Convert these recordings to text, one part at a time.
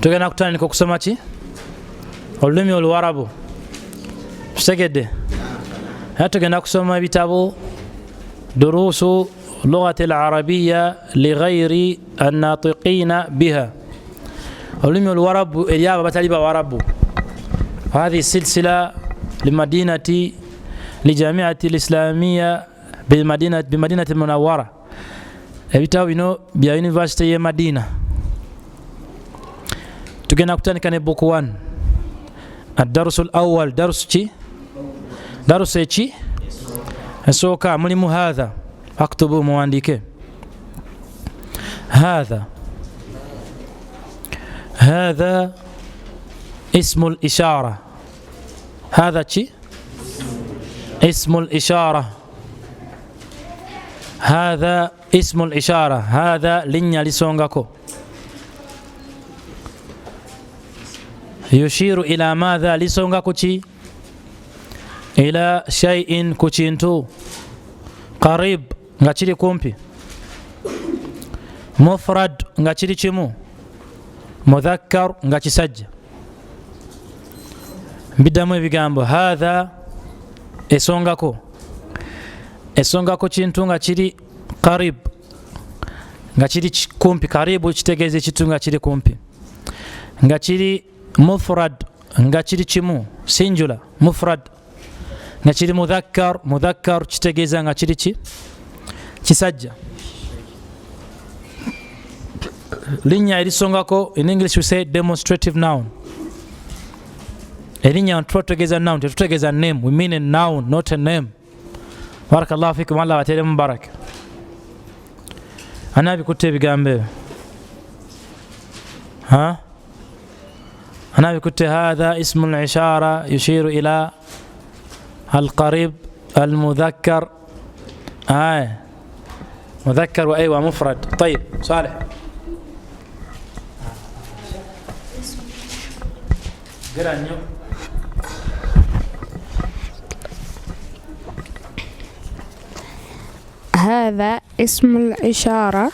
Tugenda kutandika okusoma ki? Olulimi Oluwarabu. Kitegedde? Era tugenda kusoma ebitabo durusu lughati alarabiya lighairi annatiqina biha, olulimi Oluwarabu eri abo abatali Bawarabu. Hathihi silsila limadinati lijamiati lislamiya bimadinati Munawara. Ebitabo bino bya University ye Madina. Tugenda kutandika ne book 1, adarusu lawal. Darusu ki? Darusu eki esooka mulimu hatha. Aktubu, muwandike hatha. Hatha ismu lishara. Hatha ki? Ismu lishara. Hatha ismu lishara. Hatha linnya lisongako. Yushiru ila madha? Lisonga kuki? Ila shaiin, ku kintu. Qarib, nga kiri kumpi. Mufrad, nga kiri kimu. Mudhakkar, nga kisajja. Mbiddamu ebigambo. Hatha esongako, esongako kintu nga kiri qarib, nga kiri kumpi. Karibu kitegeeza ekintu nga kiri kumpi, nga kiri mufrad, nga kiri kimu, singular, mufrad, nga kiri mudhakkar. Mudhakkar kitegeeza nga kiri ki? Kisajja. Linnya erisongako, in English we say demonstrative noun. Erinnya tuba tutegeeza noun, tetutegeeza name. We mean a noun, not a name. Barakallahu fikum, Allah abateremu baraka. Ani abikutte ebigambo ebyo? Ha, ani abikutte? Hatha ismu lishara yushiru ila alqarib almudhakkar. Ay, مذكر وايوه مفرد. طيب، صالح، قرا nnyo. Hatha ismu l-ishara.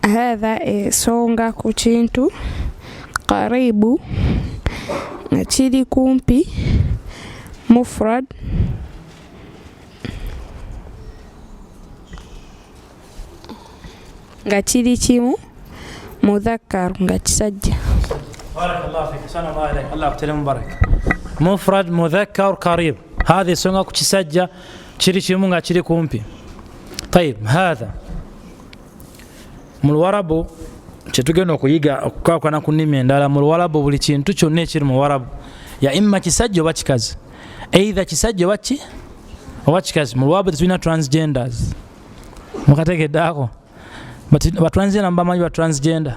Hatha esonga ku kintu. Qaribu, nga kiri kumpi. Mufrad, nga kiri kimu. Mudhakkar, nga kisajja. بارك الله فيك، أحسن الله إليك، الله akutere mubarak. Mufrad, mudhakkar, qarib. Hatha esonga ku kisajja, kiri kimu, nga kiri kumpi. Tayib, hatha mu Luwarabu kyetugenda okuyiga okukwakwana ku nnimi endala. Mu Luwarabu buli kintu kyonna ekiri mu Warabu ya imma kisajja oba kikazi, either kisajja oba ki oba kikazi. Mu Luwarabu tetulina transgenders. Mukategeddeako? Batransgender mubamanyi? Batransgender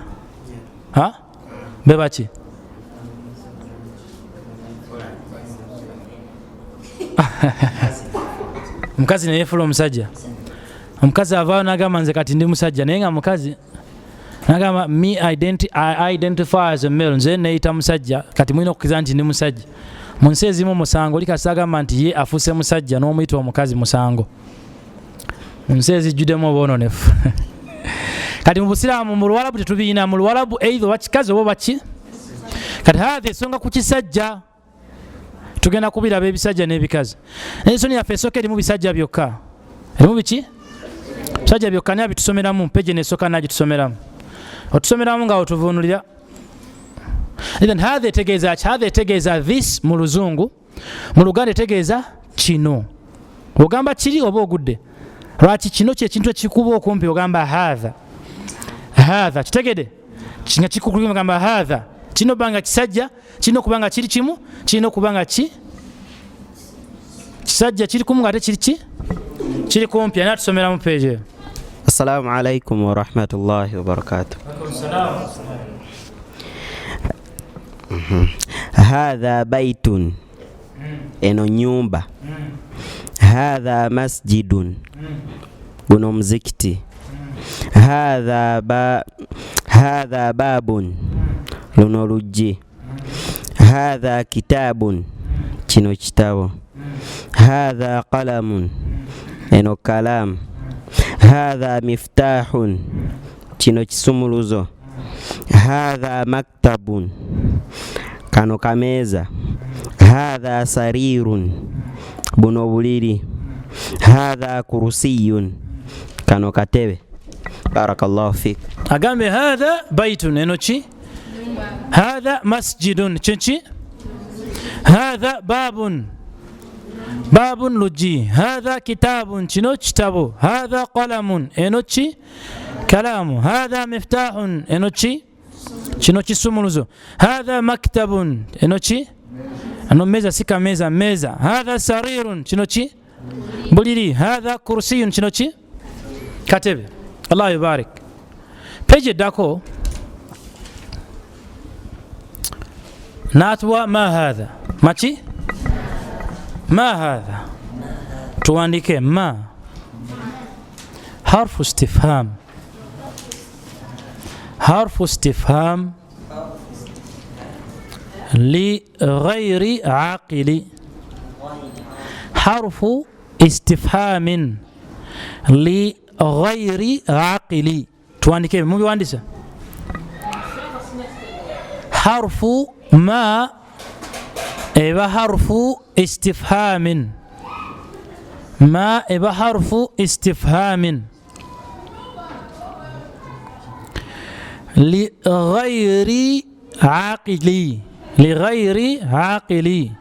ha bebaki? Omukazi neyefula omusajja. Omukazi avaayo nagamba, "Nze kati ndi musajja," naye nga mukazi. Nagamba, "Me I identify as a male, nze neyita musajja, kati mulina okukkiriza nti ndi musajja." Mu nsi ezimu musango. Oli kasi agamba nti ye afuuse musajja n'omuyita omukazi, musango mu nsi ezijjuddemu obwononefu. Kati mu Busiraamu, mu Luwalabu tetubiina. Mu Luwalabu either oba kikazi oba baki. Kati hatha esonga ku kisajja. Tugenda kubiraba ebisajja n'ebikazi. Ensoni yaffe esooka erimu bisajja byokka. Erimu biki? Bisajja byokka. Naye abitusomeramu peje nesooka, nagitusomeramu, otusomeramu nga otuvunulira. Then hatha etegeeza ki? Hatha etegeeza this mu Luzungu. Mu Luganda etegeeza kino. Ogamba kiri oba ogudde. Lwaki? Kino kyekintu ekikuba okumpi, ogamba hatha. Hatha kitegede nga kikugamba hatha kirina okuba nga kisajja, kirina okuba nga kiri kimu, kirina okuba nga ki kisajja, kiri kumu nga ate kiri ki? Kiri kumpi. Ani atusomeramu peegi eyo? Assalamu alaikum warahmatullahi wabarakatuh. Hadha baitun, eno nyumba. Hadha masjidun, guno muzikiti. Hadha babun, luno luggi. Hadha kitabun, kino kitabo. Hadha qalamun, eno kalamu. Hadha miftahun, kino kisumuluzo. Hatha maktabun, kano kameeza. Hatha sarirun, buno buliri. Hatha kurusiyun, kano katebe. Barakallahu fik. Agambye hatha baitun, eno ki? Hatha masjidun, kiki? Hatha babun, babun luggi. Hatha kitabun, kino kitabo. Hatha qalamun, eno ki? Kalamu. Hatha miftahun, eno ki? Kino kisumuluzo. Hatha maktabun, eno ki? Eno meza, si kameza, meza. Hatha sarirun, kino ki? Buliri. Hatha kursiyun, kino ki? Katebe. Allah yubarik. Peji eddako natuwa ma hatha maki ma hatha, tuwandike ma harfu istifham, harfu istifham li ghairi aqili, harfu istifhamin li ghairi aqili. Tuandike, mubiwandise harfu ma eba harfu istifhamin, ma eba harfu istifhamin li ghairi aqili, li ghairi aqili.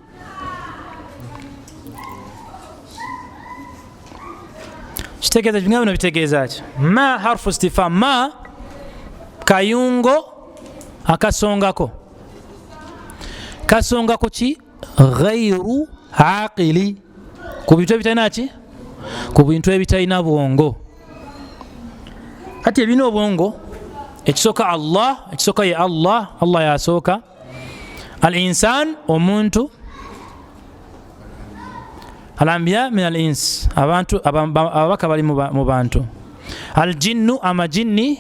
Kitegeeza nga bino bitegeeza ki? Ma harfu istifham, ma kayungo akasongako, kasongako ki? Ghairu aqili, ku bintu ebitalina ki? Ku bintu ebitalina bwongo. Kati ebirina obwongo, ekisooka Allah, ekisooka ye Allah, Allah yasooka. Al insan, omuntu. Al-anbiya min al-ins, abantu ababaka bali mu bantu. Al-jinnu, amajinni.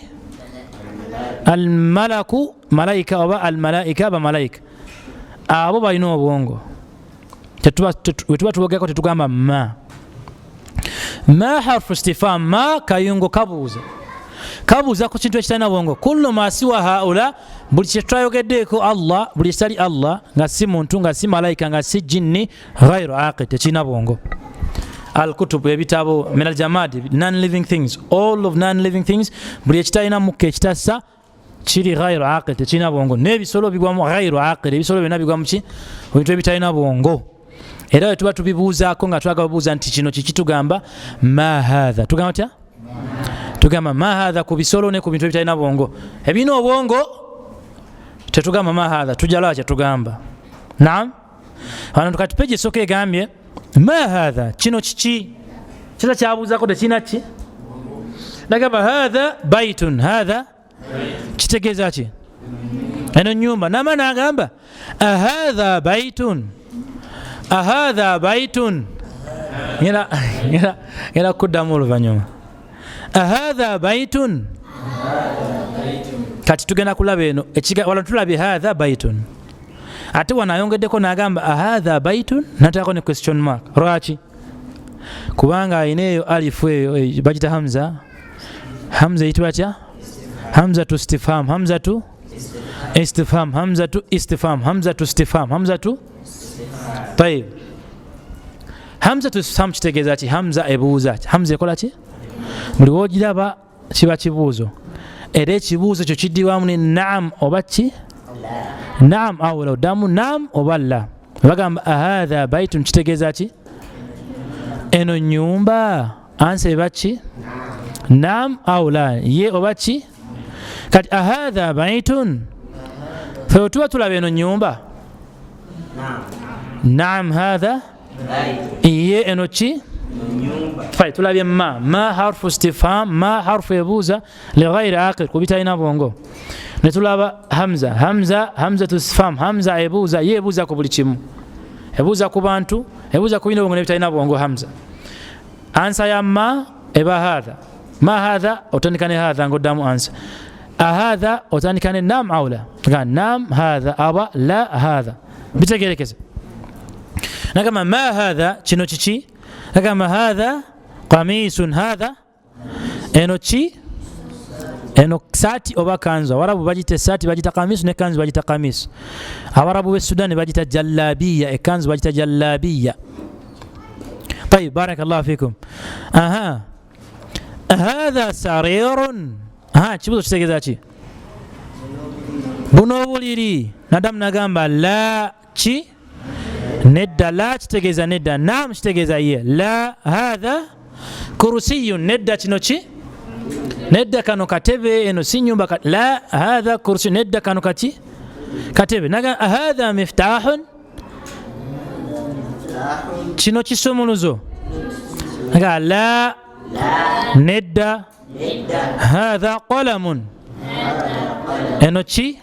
Al-malaku, malaika oba al-malaika, bamalaika. Abo balina obwongo. Wetuba tubogerako tetugamba ma. Ma harfu istifham, ma kayungo kabuuza, kabuuza ku kintu ekitalina bwongo. Kullu ma siwa haula, buli kye twayogeddeeko Allah, buli ekitali Allah, nga si muntu, nga si malaika, nga si jinni, ghairu aqil, tekirina bwongo. Al-kutubu, ebitabo, min al-jamadi, non-living things, all of non-living things, buli ekitalina mukka ekitassa kiri ghairu aqil, tekirina bwongo. N'ebisolo bigwamu ghairu aqil, ebisolo byonna bigwa mu ki? Bintu ebitalina bwongo. Era bwe tuba tubibuuzaako nga twagala buuza nti kino kiki, tugamba ma hatha. Tugamba tya? Tugamba ma hatha ku bisolo ne ku bintu ebitalina bwongo. Ebirina obwongo tetugamba ma hatha, tujja laba kye tugamba. Naam. Wano kati peji esooka egambye ma hatha, kino kiki? Kisa kyabuuzaako tekirina ki? Nagamba hatha baitun, hatha kitegeeza ki? Eno nyumba. Nama nagamba ahatha baitun, ahatha baitun. Ngenda kuddamu oluvannyuma. Ahatha baitun. Kati tugenda kulaba eno wala tulabye hatha baitun, ate wano ayongeddeko n'agamba ahatha baitun, n'ateekako ne question mark. Lwaki? Kubanga alina eyo alifu eyo bagita hamza. Hamza eyitibwa tya? Hamza tu istifham, hamza tu istifham, hamza tu istifham, hamza tu istifham, hamza tu. Tayib. Hamza tu istifham kitegeeza ki? Hamza ebuuza ki? Hamza ekola ki? Buli w'ogiraba kiba kibuuzo, era ekibuuzo kyo kiddibwamu ne naam oba ki? Naam au la, oddamu naam oba la. Bagamba ahatha baitun kitegeeza ki? Eno nyumba. Ansa eba ki? Naam au la, ye oba ki? Kati ahatha baitun, fe tuba tulaba eno nyumba. Naam hatha iye eno ki? Fai tulabye ma, ma harfu istifham, ma harfu ebuuza li ghairi aqil, ku bitalina bwongo. Ne tulaba hamza, hamza, hamzatu istifham, hamza ebuuza, ye ebuuza ku buli kimu, ebuuza ku bantu, ebuuza ku birina obwongo n'ebitalina bwongo. Hamza ansa ya ma eba hatha. Ma hatha otandika ne hatha ng'oddamu ansa. Ahatha otandika ne nam au la, nam hatha aba la hatha. Bitegerekese. Nagamba ma hatha, kino kiki? Nagamba hatha qamisun, hatha eno ki? Eno saati oba kanzu, abarabu bagita esaati bagita kamisu, ne kanzu bagita kamisu. Abarabu b'e Sudan bagita jallabiya, ekanzu bagita jallabiya. Tayib, barakallahu fikum. Aha, hatha sarirun. Aha, kibuzo kitegeeza ki? Buno obuliri. Nadamu nagamba la ki? Nedda. La kitegeeza nedda, naam kitegeeza ye. La hatha kurusiyun, nedda kino ki? Nedda kano katebe, eno si nyumba. La hatha kursi, nedda kano kaki? Katebe. Naga hatha miftahun, kino kisumuluzo. Naga la, nedda. Hatha qalamun, eno ki?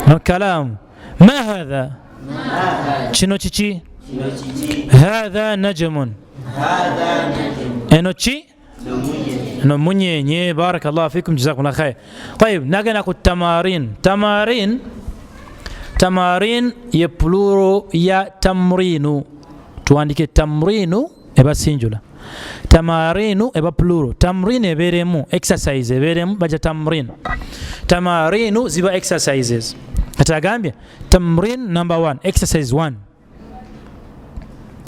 No kalamu. Ma hatha, kino kiki? Hatha najmun, eno ki? Eno munyenye. Barakallahu fikum, jazakumullahu khair. Tayib, nagenda ku tamarin. Tamarin, tamarin ye pluro ya tamrinu. Tuwandike tamrinu eba singular, tamarinu eba plural. Tamrin ebeeremu exercise, ebeeremu baja tamrin. Tamarinu ziba exercises. Kati agambye tamrin number 1, exercise 1.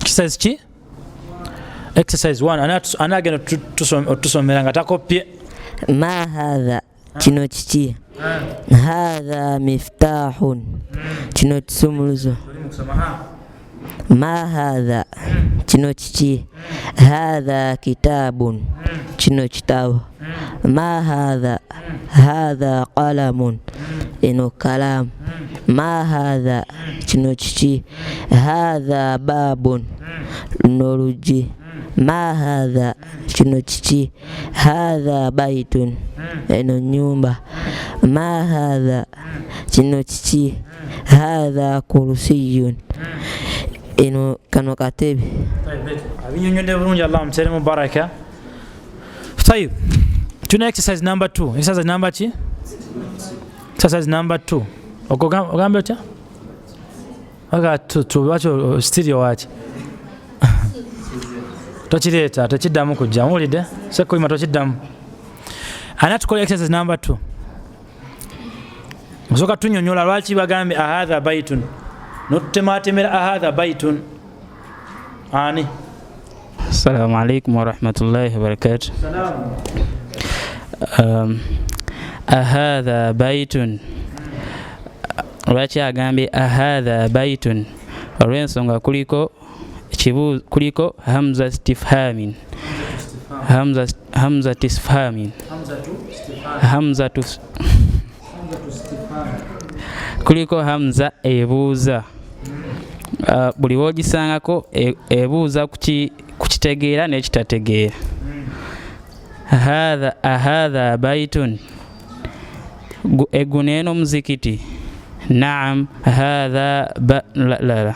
Exercise ki? Exercise 1. Anagenda otusomera nga takopye. Ma hadha, kino kiki? Hadha miftahun, kino kisumuluzo. Ma hadha, kino kiki? Hadha kitabun, kino kitabo. Ma hadha, hadha qalamun, eno kalamu. Ma hadha, kino kiki? Hadha babun, luno luggi. Ma hadha, kino kiki? Hadha baitun, eno nyumba. Ma hadha, kino kiki? Hadha kursiyun, eno kano katebe. Abinyonyodde bulungi, Allah amuteremu baraka. Tayib, tuna exercise number 2. Exercise number ki? Exercise number 2. Ogambye otya? Aga tu lwaki studio waki? Tokireeta, tekiddamu kujja. Muwulidde? Sekkulima tokiddamu. Ana tukola exercise number 2. Osooka tunyonyola lwaki bagambye ahadha baitun, notutematemera ahadha baitun. Ani? Assalamu alaikum warahmatullahi wabarakatuh. Ahadha baitun, lwaki agambye ahadha baitun? Olw'ensonga kuliko kuliko hamza istifhamin, hamza istifhamin, hamza kuliko hamza ebuuza. Buli w'ogisangako ebuuza kukitegeera n'ekitategeera. Ahadha baitun, eguno eno muzikiti. Naam, hadha la.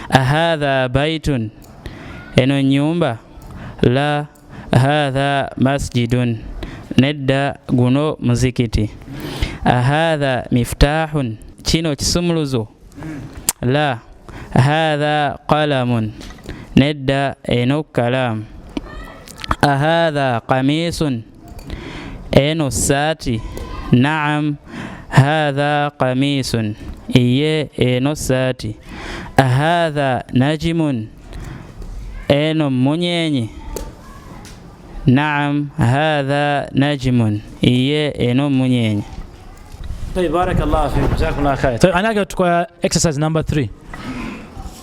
Ahadha baitun, eno nyumba. La, hadha masjidun, nedda guno muzikiti. Ahadha miftahun, kino kisumuluzo. La, hadha qalamun, nedda eno kalamu. Ahadha qamisun, eno saati. Naam, hadha qamisun, iye eno saati. Ahadha najmun, eno munyenye. Naam, hadha najmun, iye eno munyenye. Tayib, barakallahu fikum, jazakumullahu khair. Tayib, anaga tukola exercise number 3.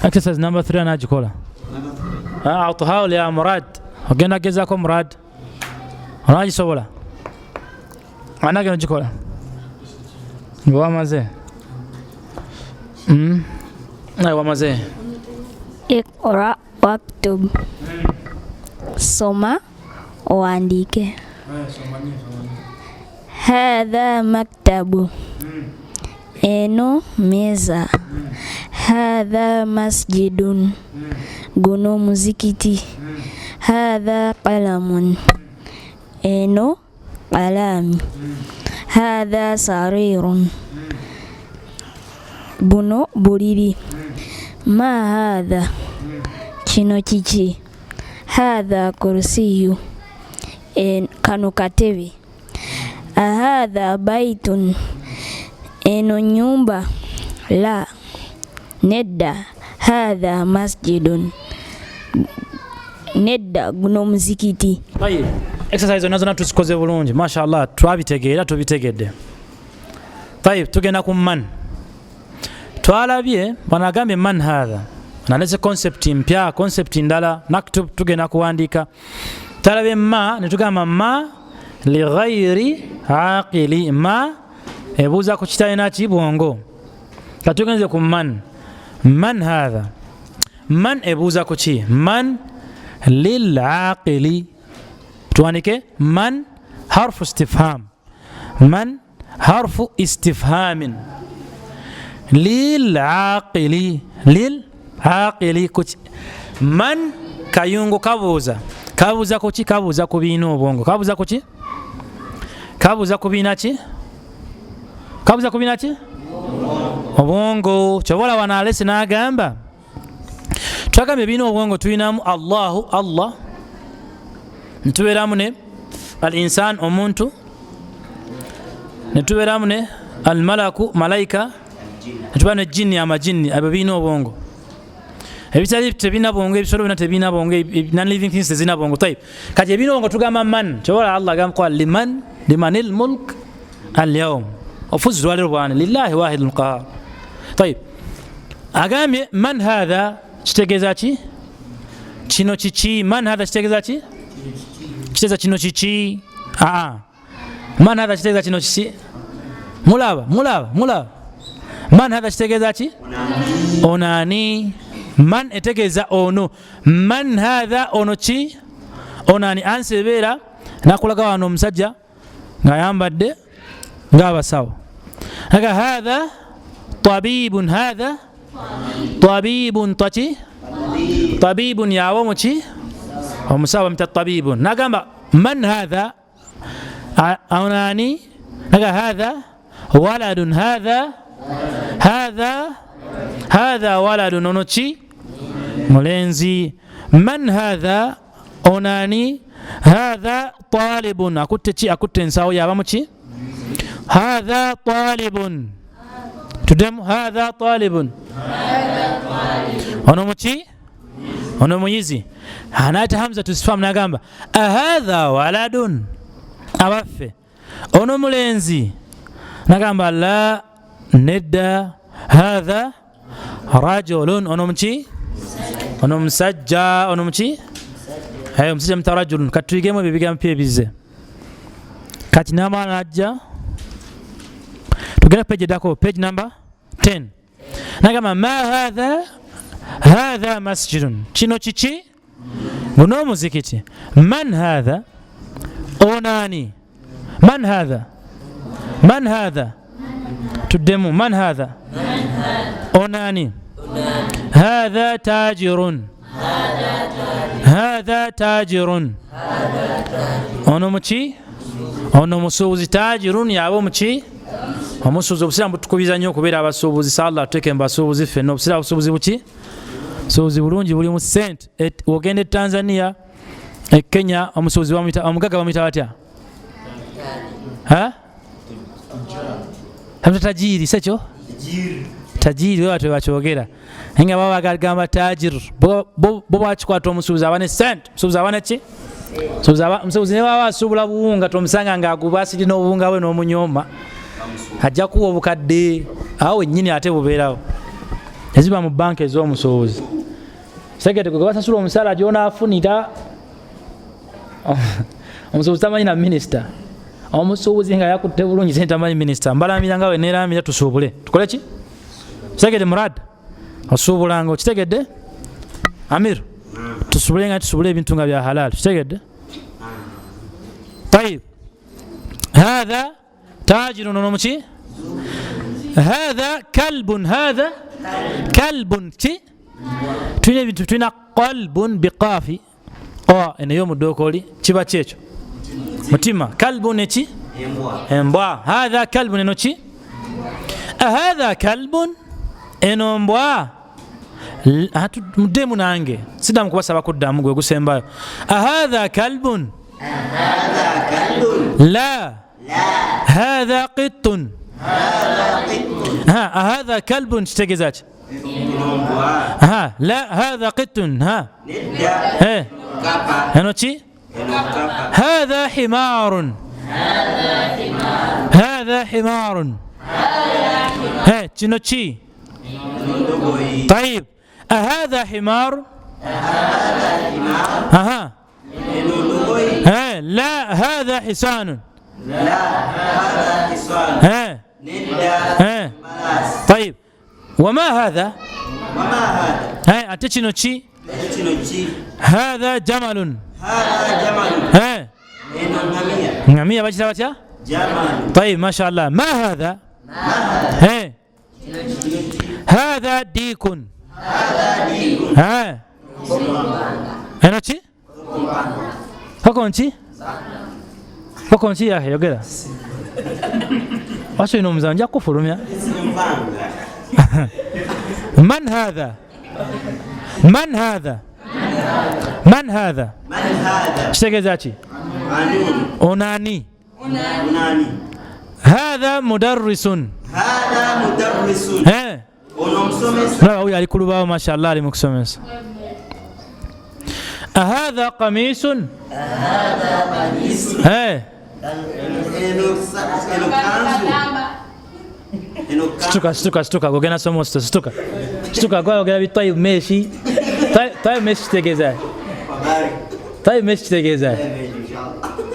Exercise number 3 anagikola. Atuhaul ya Murad. Ogenda gezaako Murad. Onagisobola? Anagenda gikola. Wamaze. Wamaze. Iqra waktub. Soma uandike. Hadha maktabu, eno meza. Hadha masjidun, guno muzikiti. Hadha qalamun, eno qalami. Hadha sarirun, buno buliri. Ma hadha, kino kiki? Hadha kursiyu, kano katebe. Ahadha baitun, eno nyumba? La, nedda. Hadha masjidun, nedda guno muzikiti. Tayib, exercise zonna zonna tuzikoze bulungi, mashallah, twabitegeera, tubitegedde. Tayib, tugenda ku man. Twalabye wano agambye man hatha, nalese concept mpya, concept ndala, naktub, tugenda kuwandiika. Twalabye ma netugamba ma lighairi aqili, ma ebuuza ku kitalina ki bwongo. Katugenze ku man. Man hatha, man ebuuza ku ki? Man lilaqili, tuwandike man harfu istifham, man harfu istifhamin lilaqili, lilaqili kuki? Man kayungo kabuuza, kabuuza kuki? Kabuuza ku biina obwongo. Kabuuza kuki? Kabuuza ku biina ki? Kabuuza ku biina ki? Obwongo. Kyobola wano alese n'agamba, twagambye ebiina obwongo tulinamu Allahu, Allah, netubeeramu ne al insan, omuntu, netubeeramu ne al malaku, malayika, netubeera ne jinni, amajinni. Ebyo birina obwongo. Ebitali tebirina bwongo, ebisolo byonna tebirina bwongo, non living things tezirina bwongo. Tayib, kati ebirina obwongo tugamba man. Kyobola Allah agamba kwa liman, limanil mulk al yawm, ofuzi lwaliro bwani, lillahi wahidul qahar. Tayib, agambye man hatha kitegeeza ki? Kino kiki? Man hatha kitegeeza ki? Kitegeeza kino kiki? Aa, man hatha kitegeeza kino kiki? Mulaba, mulaba, mulaba. Man hatha kitegeeza ki? Onani. Man etegeeza ono. Man hatha ono ki? Onani. Ansi ebeera nakulaga wano omusajja ng'ayambadde ng'abasawo. Aga hatha tabibun, hatha tabibun, taki tabibun yawo muki omusawo bamuyita tabibun. Nagamba man hatha onani. Naga hatha waladun, hatha, hatha, hatha waladun, ono ki? Mulenzi. Man hatha onani. Hatha talibun, akutte ki? Akutte ensawo yaba muki? Hatha talibun, tuddemu hatha talibun, ono muki? Ono muyizi. Anaita hamza tusfamu nagamba ahadha waladun, abaffe ono mulenzi. Nagamba la, nedda. Hatha rajulun, ono muki? Ono musajja. Ono muki? Omusajja muta rajulun. Katuyigemu ebyo ebigambo pya ebizze. Kati namala najja tugenda page eddako, page number 10. Nagamba ma hatha, hatha masjidun, kino kiki? Guno omuzikiti. Man hatha onani. Man hatha, man hatha, tuddemu man hatha onani. Hatha tajirun, hatha tajirun, ono muki? Ono musuubuzi. Tajirun yaba omuki? Omusuubuzi. Obusiraamu butukubiza nnyo okubeera abasuubuzi. Salla tuteeke mu basuubuzi ffenna. Obusiraamu busuubuzi buki? Busuubuzi bulungi, buli mu sente. Ogenda e Tanzania, e Kenya, omusuubuzi bamuyita, omugagga bamuyita batya? Bamuyita tajiri, si ekyo? Tajiri we batwe bakyogera, naye nga baba bagamba tajir. Bo bakikwata omusuubuzi aba ne sente. Omusuubuzi aba ne ki? Omusuubuzi ne baba asuubula buwunga, tomusanga ng'agubasiri n'obuwunga bwe n'omunyooma, ajja kuwa obukadde awo wennyini, ate bubeerawo eziba mu banka ez'omusuubuzi. Sekete gwe basasula omusaala gy'onaafunira. Omusuubuzi tamanyi na minisita. Omusuubuzi nga yakutte bulungi sente tamanyi minisita. Mbalamira nga bwe neeramira, tusuubule, tukole ki? Kitegedde Murad? Osuubulanga, okitegedde Amir? Tusuubule nga tusuubule ebintu nga bya halal, tukitegedde? Tayib, hatha tajirun, ono muki? Hatha kalbun, hatha kalbun ki? Tulina ebintu, tulina qalbun biqafi qa, eno ey'omudookoli kiba ki ekyo? Mutima. Kalbun eki? Embwa. Hatha kalbun, eno ki? Hatha kalbun, eno mbwa. Muddemu nange, siddamu kubasaba kuddamu, gwe gusembayo. Ahatha kalbun? La. Hatha qittun. Ha, hatha kalbun kitegeeza ki? Ha, la hatha qittun. Ha, eh, eno ki? Hatha himarun. Hatha himarun. Eh, kino ki? Tayib, ahadha himar? Aha. Eh, la hatha hisanun. Eh. Eh. Tayib, wama hatha? Eh, ate kino ki? Hatha jamalun. Eh, ngamiya bakita batya? Tayib, masha Allah. Ma hatha? Eh, hatha dikun. Eh, eno ki? Koko nki? Koko nki? Yahe, yogera. Wasi olina omuzanyo, nja kukufulumya. Man hatha? Man hatha? Man hatha? Kitegeeza ki? Onani? Hatha mudarrisun. Eh, mulaba wuyo ali ku lubaawo, mashallah, ali mu kusomesa. Ahadha qamisun? Eh, situka, situka, situka, gogenda soma osito, situka, situka, gwayogera bi tayib meshi. Tayib meshi kitegeeza? Tayib meshi kitegeeza?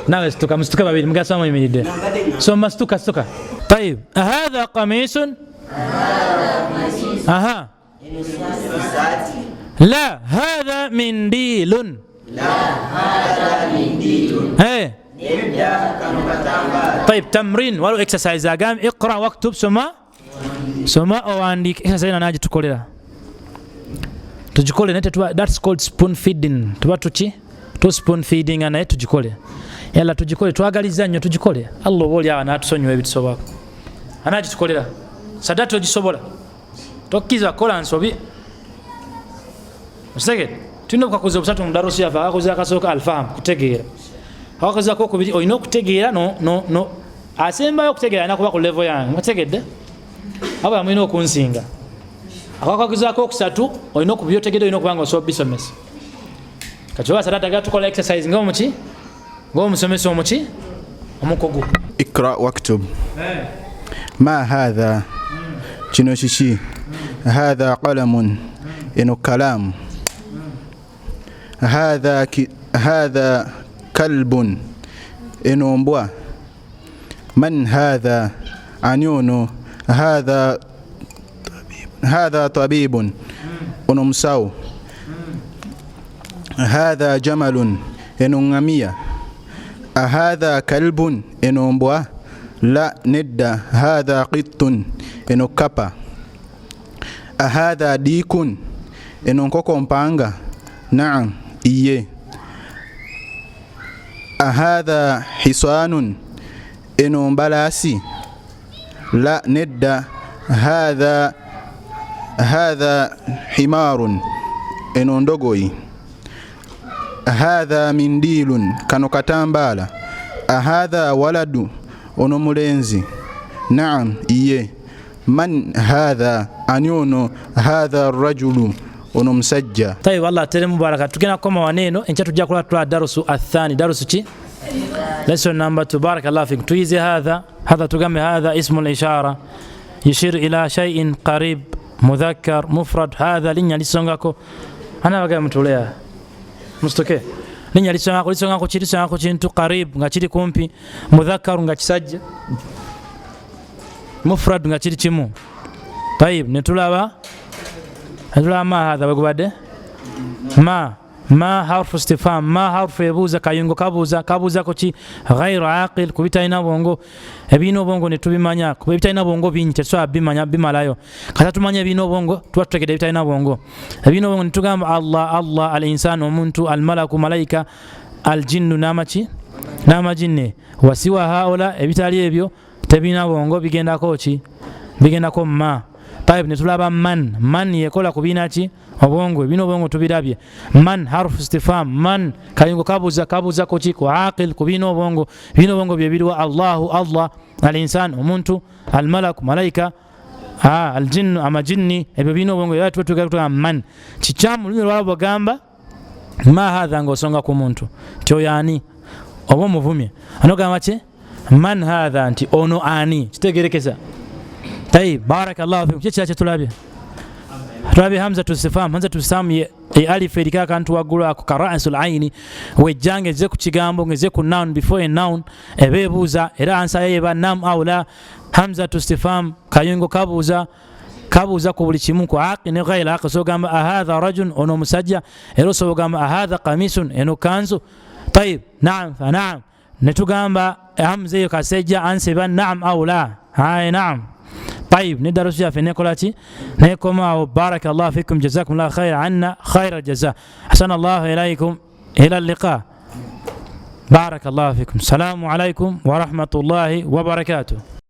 Nawe situka, musituke babiri, mugasoma muyimiridde. Soma, situka, situka. Tayib, ahadha qamisun? Aha. La hatha mindilun. Eh. Tayib, tamrin waliwo exercise agambye iqra waktub, soma, soma owandiike. Exercise eno anagitukolera, tugikole naye tetuba, that's called spoon feeding. Tuba tuki tu spoon feeding, naye tugikole. Yalla, tugikole, twagaliza nnyo tugikole. Allah oba oli awo anatusonyiwa ebitusobako, anagitukolera. Sadati ogisobola, tokkiriza kukola nsobi. Okitegedde? Tulina obukakuzi obusatu mu darusu yaffe. Akakuzi akasooka alfaham, kutegeera. Akakuzi akokubiri olina okutegeera no, no, no. Asembayo okutegeera alina kuba ku level yange, mutegedde? Aba mulina okunsinga. Akakuzi akokusatu olina okubyotegedde, olina okuba nga osobola bisomesa. Kati oba sadati agala tukola exercise ngaomuki, ngaomusomesa omuki omukugu. Ikra waktub. Ma hatha? Kino kiki? Hatha qalamun, eno kalaamu. Hatha hatha kalbun, eno mbwa. Man hatha? Ani ono? Hatha hatha tabibun, ono musawo. Hatha jamalun, eno ŋŋamiya. Ahatha kalbun? Eno mbwa? La, nedda. Hatha qittun, eno kapa. Ahatha dikun? Eno nkoko mpanga? Naam, iye. Ahatha hisanun? Eno mbalaasi? La, nedda. Hatha hatha himarun, eno ndogoyi. Hatha mindilun, kano katambaala. Ahatha waladu? Ono mulenzi? Naam, iye. Man hatha? Ani ono? Hatha rajulu, ono musajja. Tayib, Allah atere mubaraka. Tugenda kukoma wano eno, enkya tujja kulaba tula darusu athani. Darusu ki? Lesson number 2. Barakallahu fikum. Tuyize hatha. Hatha tugambe hatha ismu lishara yushiru ila shay'in qarib mudhakkar mufrad. Hatha linnya lisongako. Ana bagamba mutulea, musitoke. Linnya lisongako, lisongako ki? Lisongako kintu qarib, nga kiri kumpi, mudhakkar nga kisajja, mufrad nga kiri kimu. Tayib, netulaba, netulaba ma hatha bwegubadde ma ma harfu istifham, ma harfu ebuuza, kayungo kabuuza, kabuuzako ki? Ghairu aqil, ku bitalina bwongo. Ebirina obwongo netubimanya, kuba ebitalina bwongo bingi tetusobola bimanya bimalayo. Kata tumanya ebirina obwongo, tuba tutegedde ebitalina bwongo. Ebirina obwongo netugamba Allah, Allah, al insan omuntu, al malaku malayika, al jinnu n'amaki n'amajinne. Wasiwa haula, ebitali ebyo tebirina bwongo, bigendako ki? Bigendako ma. Tayib, netulaba man. Man yekola ku birina ki? Obwongo, ebirina obwongo tubirabye. Man harfu istifham, man kayungo kabuuza, kabuuza kuki? Ku aqil, ku birina obwongo. Birina obwongo byebiriwa? Allahu, Allah, al insan, omuntu, almalaku, malayika, aljinnu, amajinni, ebyo birina obwongo. Era tuba tugamba man. Kikyamu olulimi olwala bwegamba ma hatha ng'osonga ku muntu nti oyo ani, oba omuvumye, anogamba ki? Man hatha, nti ono ani, kitegerekesa. Tayib, barakallahu fikum. Kiki kyetulabye? Tulabye hamzatu istifham. Hamzatu istifham ye alif eriko akantu waggulu ako ka rasul aini, wejja ngeze ku kigambo, ngeze ku noun, before a noun eba ebuuza, era ansa yayo eba nam au la. Hamzatu istifham kayungo kabuuza, kabuuza ku buli kimu, ku aqi ne ghaira aqi. Osobola ogamba ahatha rajul, ono omusajja, era osobola ogamba ahatha qamisun, eno kanzu. Tayib, naam fa naam, netugamba hamza eyo kasejja ansa eba naam au la. Aye naam. Tayib, ne darusu yaffe nekola ki? Nekomaawo. Barakallahu fikum, jazakumullahu khaira anna khaira jaza, ahsana llahu ilaikum, ila liqa. Barakallahu fikum, salamu alaikum warahmatullahi wabarakatuh.